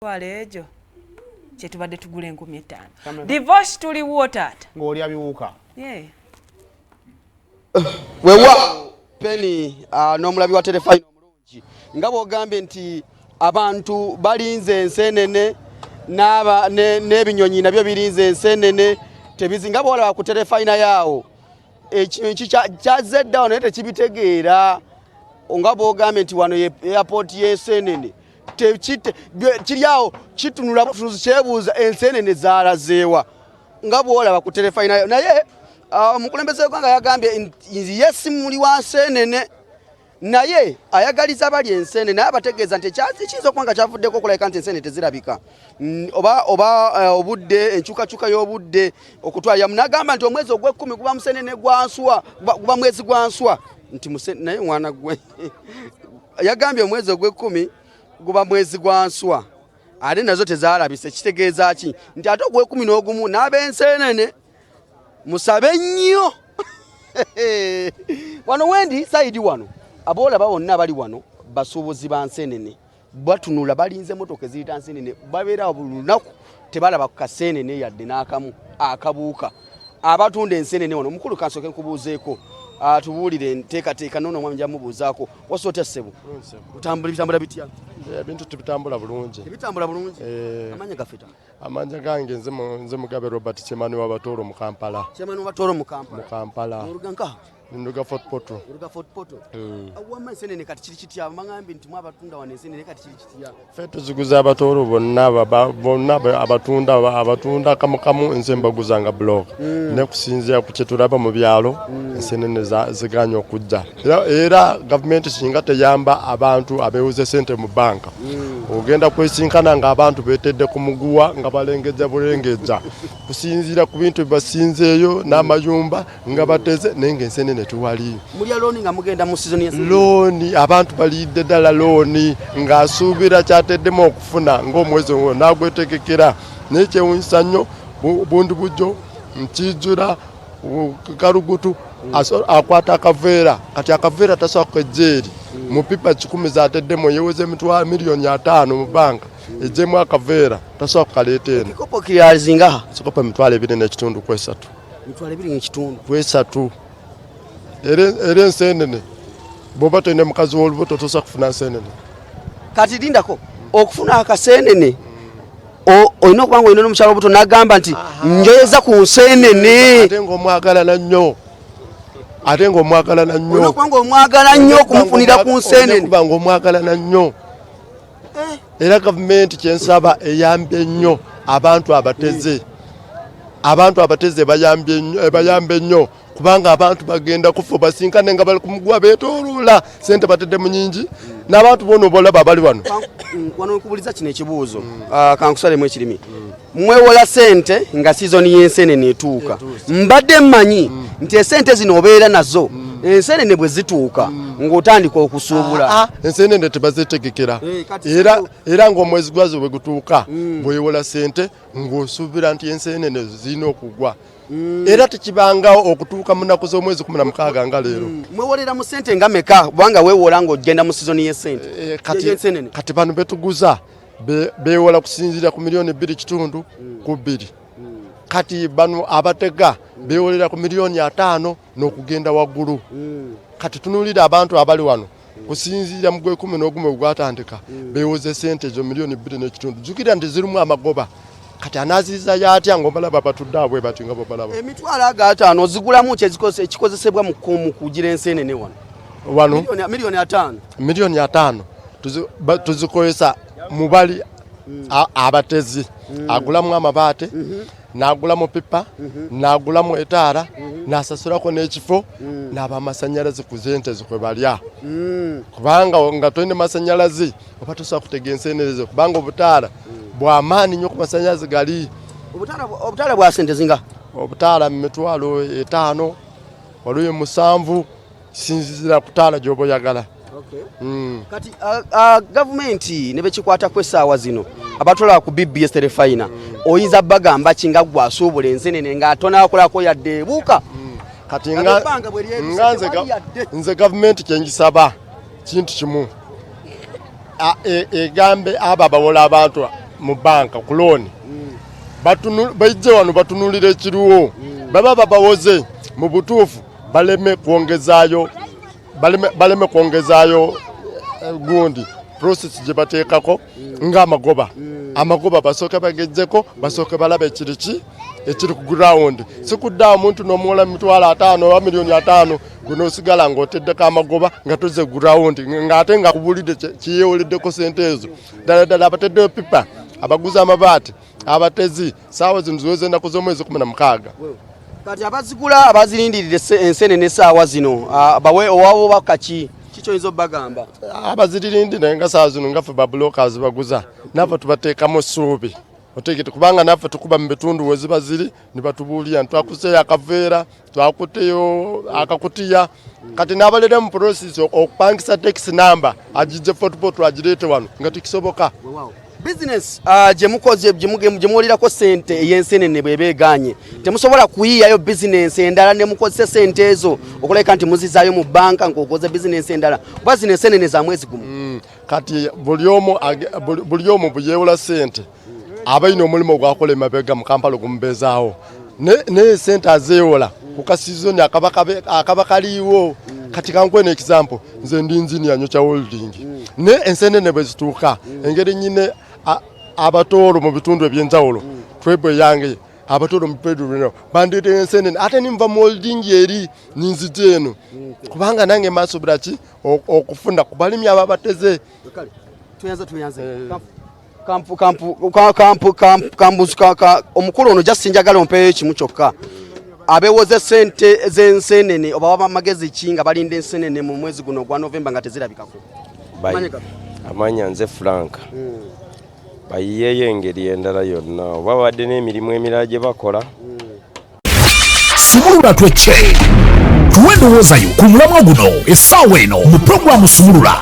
Emitwalo egyo kyetubadde tugula 5000. Divorce tuliwo taata. Ng'olya biwuka. Yeah. Wewa Penny n'omulabi wa Terefayina omulungi, nga bw'ogambye nti abantu balinze ensenene n'ebinyonyi nabyo birinze ensenene tebizi, nga bw'olaba ku Terefayina yaawo ekinyonyi kyazze ddawo naye tekibitegeera, nga bw'ogambye nti wano ye airport y'ensenene kiri awo kitunula butunuzi kyebuuza ensenene zaalazeewa, nga bw'olaba ku Terefayina. Naye omukulembeze w'eggwanga yagambye nti ye si muli wa nsenene, naye ayagaliza bali ensenene, naye abategeeza nti ekiyinza okuba nga kyavuddeko okulabika nti ensenene tezirabika oba obudde, enkyukakyuka y'obudde okutwaliramu. N'agamba nti omwezi ogw'ekkumi guba musenene gwa nswa, guba mwezi gwa nswa, nti naye mwana gwe yagambye omwezi ogw'ekkumi guba mwezi gwa nswa, ate nazo tezaalabise. Kitegeeza ki? Nti ate ogw'ekumi n'ogumu n'ab'ensenene musabe nnyo. Wano wendi side wano aboolaba bonna abali wano basuubuzi ba nsenene, batunula balinze motoka eziyita nsenene, babeera buli lunaku tebalaba ku kasenene yadde n'akamu akabuuka. Abatunda ensenene wano, omukulu kansooke nkubuuzeeko, tubuulire enteekateeka. Noono omwami njamubuuzaako. Wasa otya ssebo? Otambula, bitambula bitya? Ebintu tebitambula bulungi. Tebitambula bulungi. Amanya gaffe ta? Amanya gange nze Mugabe Robert, chairman w'Abatooro mu Kampala. Chairman w'Abatooro mu Kampala. Mu Kampala. Oluga nkaha? Nduga Fort Portal. Oluga Fort Portal. Wamma ensenene kati kiri kitya? Bagambye nti mwabatunda wano ensenene kati kiri kitya? Ffe tuziguza Abatooro bonna, bonna abatunda kamukamu, nze mbaguzanga block. Ne kusinziira ku kyetulaba mu byalo, ensenene ziganye okujja. Era gavumenti singa teyamba abantu abeewoze sente mu banka, ogenda kwesinkana ng'abantu beetedde ku muguwa nga balengejja bulengejja kusinziira ku bintu byebasinzeeyo n'amayumba nga bateze, naye ng'ensenene tewali. Mulya looni nga mugenda mu season y'ensenene? Looni, abantu baliyidde ddala looni ng'asuubira kyateddemu okufuna ng'omwezi ogwo n'agwetegekera, naye kyewunyisa nnyo bundi bujjo nkijjula kalugutu akwata akaveera, kati akaveera tasobola kukejja eri mu pipa 100 zateddemu, yeweza emitwalo 50 million mu banka, ejjemu akaveera tasobola kukaleeta eno. Ekikopo kiryazingaha? Ekikopo 2500 ku esatu. 25,000. Ku esatu. Era ensenene bw'oba tolina mukazi w'olubuto tosobola kufuna nsenene. Kati lindako, okufuna akasenene olina okuba nga olina n'omukyala obuto n'agamba nti njoyeza ku nsenene. Ate ng'omwagalana nnyo, ate ng'omwagalana nnyo. Olina okuba nga omwagala nnyo okumufunira ku nsenene. Okuba ng'omwagalana nnyo. Era gavumenti kyensaba eyambye nnyo abantu abateze, abantu abateze bayambye nnyo, ebayambe nnyo, kubanga abantu bagenda kufa basinkane nga bali kumuguwa beetooloola sente batedde mu nyingi n'abantu bona obalaba abali wano. Wano nkubuliza kino ekibuuzo, kankusalemu ekirimi. Mwewola sente nga sizoni y'ensenene etuuka, mbadde mmanyi nti esente zino obeera nazo ensenene bwe zituuka ng'otandika okusuubula. Ensenene tebazetegekera. Kati Era ng'omwezi gwazo bwe gutuuka, bwewola sente ng'osuubira nti ensenene zirina okugwa, era tekibangawo okutuuka mu nnaku z'omwezi 16 nga leero. Mwewolera mu sente nga meka, kubanga weewola ng'ogenda mu sizoni y'esente Kati y'ensenene? Kati bano betuguza beewola kusinziira ku 2.5 million ku bbiri. Kati bano abatega beewolera ku 50 million n'okugenda waggulu. Kati tunuulira abantu abali wano kusinziira mu gwekumi n'ogumu gwatandika, beewoze sente ezo 2.5 million. Jjukira nti zirimu amagoba. Kati anaazizayo atya ng'obalaba batudde abwe bati nga bwebalaba? 50,000 ozigulamu ki ekikozesebwa mu kugira ensenene wano? Wano? 50 million. 50 million tuzikozesa mubali abatezi agulamu amabaate, n'agulamu pipa, n'agulamu etaara, n'asasulako n'ekifo n'abamasanyalaze ku zente zikwe balya, kubanga nga tolina masanyalaze oba tosobola kutega ensenerezo, kubanga obutaala bwamaanyi nnyo ku masanyalaze gali. Obutaala bwa sente zinga? Obutaala mu 50,000, waliwo 7,000, sinzizira ku taala gy'oba oyagala. Kati gavumenti ne bekikwatako essaawa zino abatwala ku BBS Terefayina, oyinza bagamba ki nga gwe asuubula ensenene ng'atonakolako yadde ebuuka? Kati Nga ebbanga bwe lyeruse, nga nze tewali yadde. Nze gavumenti kyengisaba kintu kimu. Egambe abo abawola abantu mu banka ku looni, bajje wano batunulira ekiriwo. Baba babawoze mu butuufu, baleme kwongezaayo, baleme kwongezaayo gundi process gye bateekako ng'amagoba. Amagoba basooke bagejjeko, basooke balabe ekiri ki ekiri ku ground. Si kudda omuntu n'omuwola 500,000 oba 500,000, gwe n'osigala ng'oteddeko amagoba nga toze ground, ng'ate nga kubulidde kiyewoleddeko sente ezo. Ddala ddala abateddeyo pipa, abaguzi amabaati, abatezi, saawa zino ziweze ennaku z'omwezi 16. Kati abazigula, abazirindirira ensenene essaawa zino, bawe owabo bakaki kikyoyinza obbagamba? Abaziririndi naye nga saawa zino nga ffe babulokazi baguza, naffe tubateekamu essuubi, otegete, kubanga naffe tukuba mu bitundu we ziba ziri ne batubuulira nti twakuseeyo akaveera, twakuteyo akakutiya. Kati n'abalera mu process okupangisa taxi number agijje Fort Portal agireete wano nga tekisoboka. Bizinesi gye mukoze, gye muwulirako sente ey'ensenene bw'eba eganye, temusobola kuyiiyayo bizinesi endala ne mukozesa sente ezo okulabika nti muzizaayo mu banka ng'okoze bizinesi endala, kuba zino ensenene za mwezi gumu? Kati buli omu bwe yeewola sente aba alina omulimu gwakola emabega mu Kampala gumubeezaawo, naye sente azeewola ku kasizoni akaba kaliiwo. Kati kankuwe n'example, nze ndi engineer, nyokya welding, naye ensenene bwe zituuka, engeri nyine Abatooro mu bitundu ebyenjawulo, tribe yange Abatooro mu bitundu bandeetera ensenene, ate ninva mu welding eri ninzija eno, kubanga nange masobola ki okufuna ku balimi abo abateze. Tuyanze, tuyanze. Kampu kampu kampu kampu kambuzi ka omukulu ono, just njagala ompeeyo kimu kyokka. Abeewoze sente z'ensenene oba amagezi ki nga balinda ensenene mu mwezi guno ogwa Novemba nga tezirabikako? Amanya nze Frank. Bayiyeeyo engeri endala yonna oba babadde n'emirimu emirala gye bakola. Sumulula twecce, tuwe endowooza yo ku mulamwa guno essaawa eno mu puroguramu Sumulula.